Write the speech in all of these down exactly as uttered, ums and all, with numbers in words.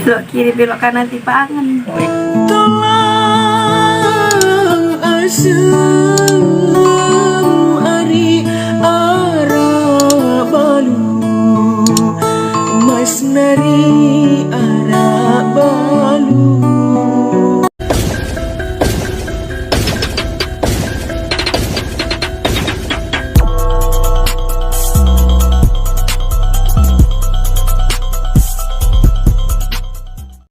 Belok kiri, belok kanan, tipe angen.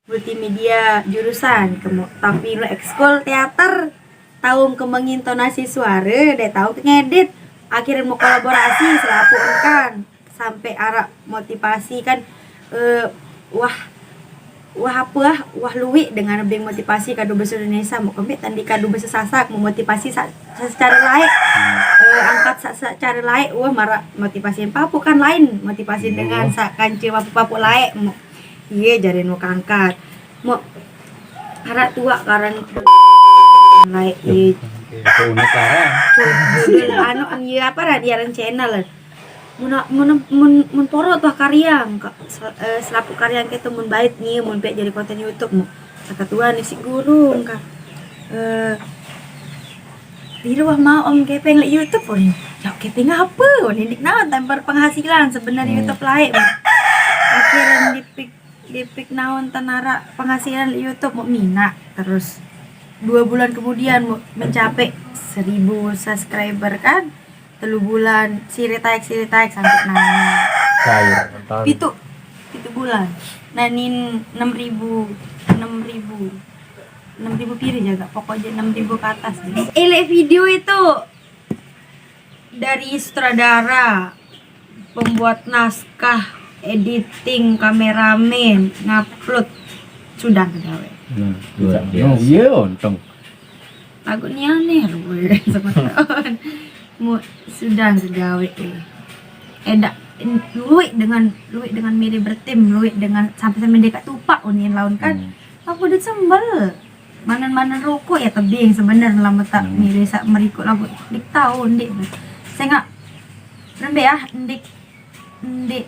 Multimedia jurusan, kemo-, tapi lu ekskul teater, tahu ke mengintonasi suara, deh tahu ke ngedit, akhirnya mau kolaborasi selaku engkan sampai arah motivasi kan, eh, wah, wah apa ah, wah luwih dengan beng motivasi kadu bahasa Indonesia, mau kembali tadi kadu bahasa Sasak, mau motivasi sa-, sa-, secara lain, eh, angkat sa-, secara lain, wah marah motivasi papu kan lain, motivasi dengan sa-, kance papu-papu lain, mau iya, jari mau kangkat. Mau arak tua karan. Lai, iya. Oke, itu unik lah, ya. Judul anu, iya apa, Radiaran Channel. Mun, mun, mun, mun poro tuh karya, Kak. Sel-, eh, selaku karya kita mun bait nih, mun pek jadi konten YouTube, mau. Kata Tuhan nih si guru, Kak. Eh, di rumah mau om kepeng lek YouTube pun. Ya kepeng apa? Ini naon tanpa penghasilan sebenarnya YouTube lain. Akhirnya dipik dipik naon tenara penghasilan YouTube mau mina terus dua bulan kemudian mau mencapai seribu subscriber kan, telu bulan siri taek siri taek sampai nangin Cair. Entar. Pitu pitu bulan nangin enam ribu enam ribu enam ribu piri jaga pokoknya enam ribu ke atas deh. Elek video itu dari sutradara, pembuat naskah, editing, kameramen, ngupload, sudah kegawe. Nah, Luar bisa. biasa. Oh, iya, ontong. Lagu ni aneh lu, semeton. Mu sudah kegawe eh. Edak luik dengan luik dengan milih bertim, luik dengan sampai sampai dekat tupak unin lawan kan. Hmm. Aku udah sembel. Manen-manen rokok ya tebing sebener lah tak Hmm. milih sak merikut lagu dik tahu ndik. Saya nggak rembe ah ndik ndik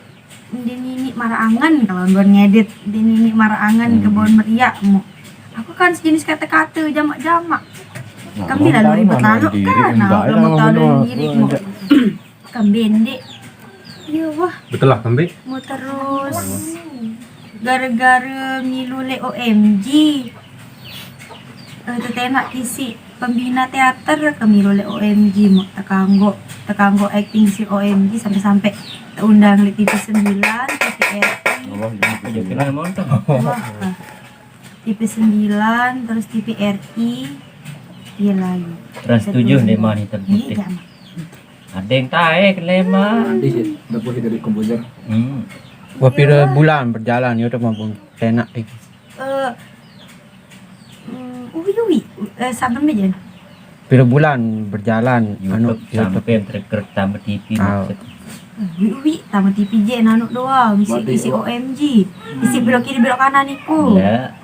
ndik nini marah angen kalau buat ngedit ndik nini marah angen Hmm. Kebon meriak mu. Aku kan sejenis kata-kata jamak-jamak. Nah, Kami lalu orang ribet tahu lalu diri, kan, orang nah, tahu belum orang tahu berdua. diri mu. Kami ndik. Iya wah. Betul lah, Kembe. Mau terus gara-gara milu le O M G. Eh, tetenak kisi pembina teater ke milu le O M G mau tekanggo tekanggo acting si O M G sampai-sampai undang di T V sembilan, T V R I. Allah, Aku juga kenal montok. Wah, ah. T V sembilan, terus T V R I. Iya lalu. Trans tujuh deh mah hitam Ini putih. Jama. Ada yang taek lema. Nanti sih, udah pusing dari komposer. Hmm. Wah, pira bulan berjalan YouTube maupun tenak iki. Eh, mm, uwi uwi, eh, saben mejen. Pira bulan berjalan anu YouTube sampai terker tambah T V Ah. maksud. Uwi uwi, tambah T V je nanu doang, isi Mati, isi oh. O M G, isi belok kiri belok kanan iku. Enggak.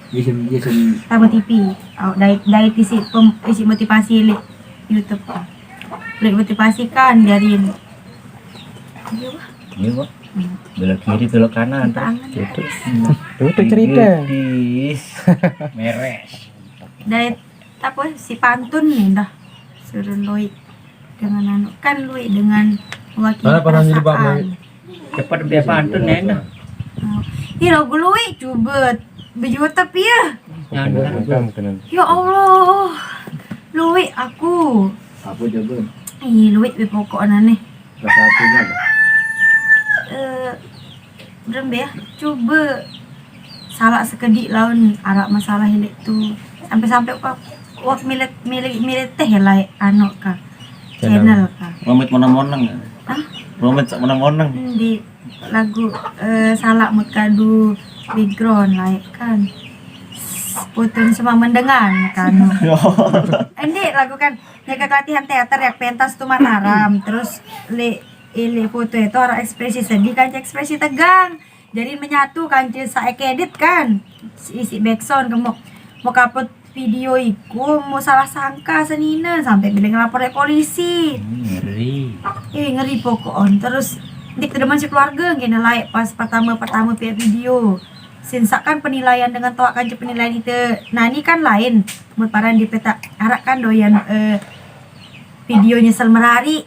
Jason, Jason. Tambah T V. Oh, dari dari isi pem, isi motivasi li YouTube kan. Li motivasi kan dari iya wah. Iya, Pak. Belok kiri, belok kanan. Terus. Tangan. Itu cerita. Gedis. Meres. Dari apa si pantun nih dah suruh Lui dengan anu kan Lui dengan wakil Mana pernah jadi Bang perasaan. Lui? Cepat biar pantun ya, dah. Oh. Ih lagu Lui coba bejuta pia. Nyandar. Bukan, bukan. Ya Allah, Lui aku. Apa coba? Ih Lui be pokok aneh. Salah satunya apa? Eh, berembe ya, coba salah sekedik lawan arak masalah hilik tu sampai-sampai wak wak milet milet milet teh lah anu ka channel ka. Romit monang-monang. Hah? Romit sak monang-monang. Di lagu eh, salah mut kadu background lah kan. Putun semua mendengar kan. Endi lagu kan jaga latihan teater ya pentas tu Mataram terus li ili foto itu orang ekspresi sedih kan ekspresi tegang jadi menyatu kan sa ekedit kan isi backsound kamu mau kaput video iku mau salah sangka senina sampai bila ngelapor ke polisi. Ngeri. Eh ngeri pokok on terus dik tedeman si keluarga gini like pas pertama pertama via video Sin sak kan penilaian dengan toak kance penilaian ite nani kan lain. Mun paran di peta arak kan doyan, eh, video nyesel merari.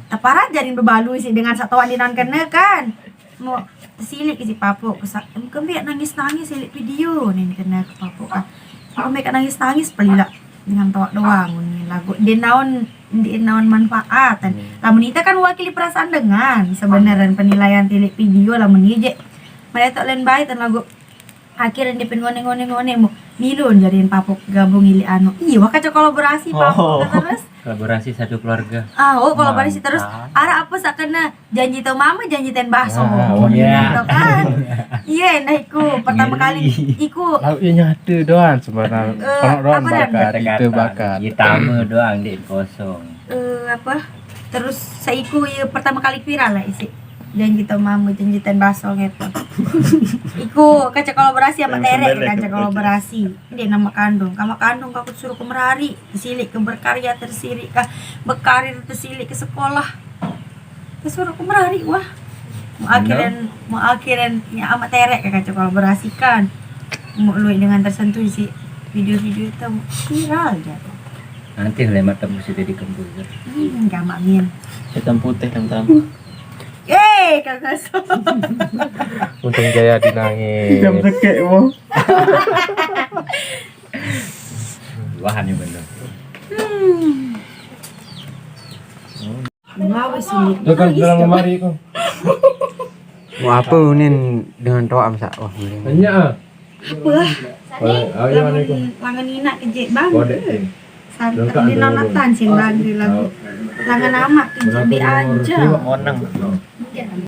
Teparat jadi bebalu si dengan satoak dinan kene kan. Mau tesilik si papuk ke sak, kembe nangis-nangis silik video nin kene ke papuk kan. Kembe nangis-nangis pelilak dengan toak doang nin lagu. Dia naon, dia naon manfaat. Lamun ite kan wakili perasaan dengan sebenarnya penilaian tilik video lamun iye je. Mereka tok len baik dan lagu akhirnya dia pin ngone-ngone-ngone mau milun jadiin papuk gabung ili anu. Iya, wah, kaca kolaborasi papuk terus. Kolaborasi satu keluarga. Ah, oh, kolaborasi terus. Arah apa sakena janji tau mama, janji ten baso. Ah, oh, iya. Gitu kan. Iya, nah iku pertama kali iku Lauknya nyata doang sebenarnya. Eh, Kalau doang apa dan? Bakar, itu bakar. Iya, tame doang, dek, kosong. Eh, apa? Terus seiku ya pertama kali viral lah isi. Janji tau mama, janji ten baso gitu. Iku kaca kolaborasi sama Yang Tere, sembelek kaca itu, kolaborasi. Dia nama kandung, kamu kandung aku suruh ke merari, tesilik ke berkarya tersirik kah, berkarir tersilik ke sekolah. Ke suruh ke merari, wah. Mau akhiran, mau akhiran ya sama Tere kaca kolaborasikan. Mau lu dengan tersentuh si video-video itu viral gitu. Nanti lemat tembus itu di komputer. Hmm, gampangin. Hitam putih yang pertama. Eh, kagak so. Untung Jaya dinangis. Hitam tekek mau. Wah, ini bener. Hmm. Ngawis ini. Dia kan bilang kemari kok. Mau apa unin dengan toak masak? Wah, mending. Banyak ah. Apa? Ayo mana kok? Langan, langan inak kejek bang. Bodek. Santan di nonatan sih bang di lagu. Langan amak kejek be aja. Moneng. Enggak,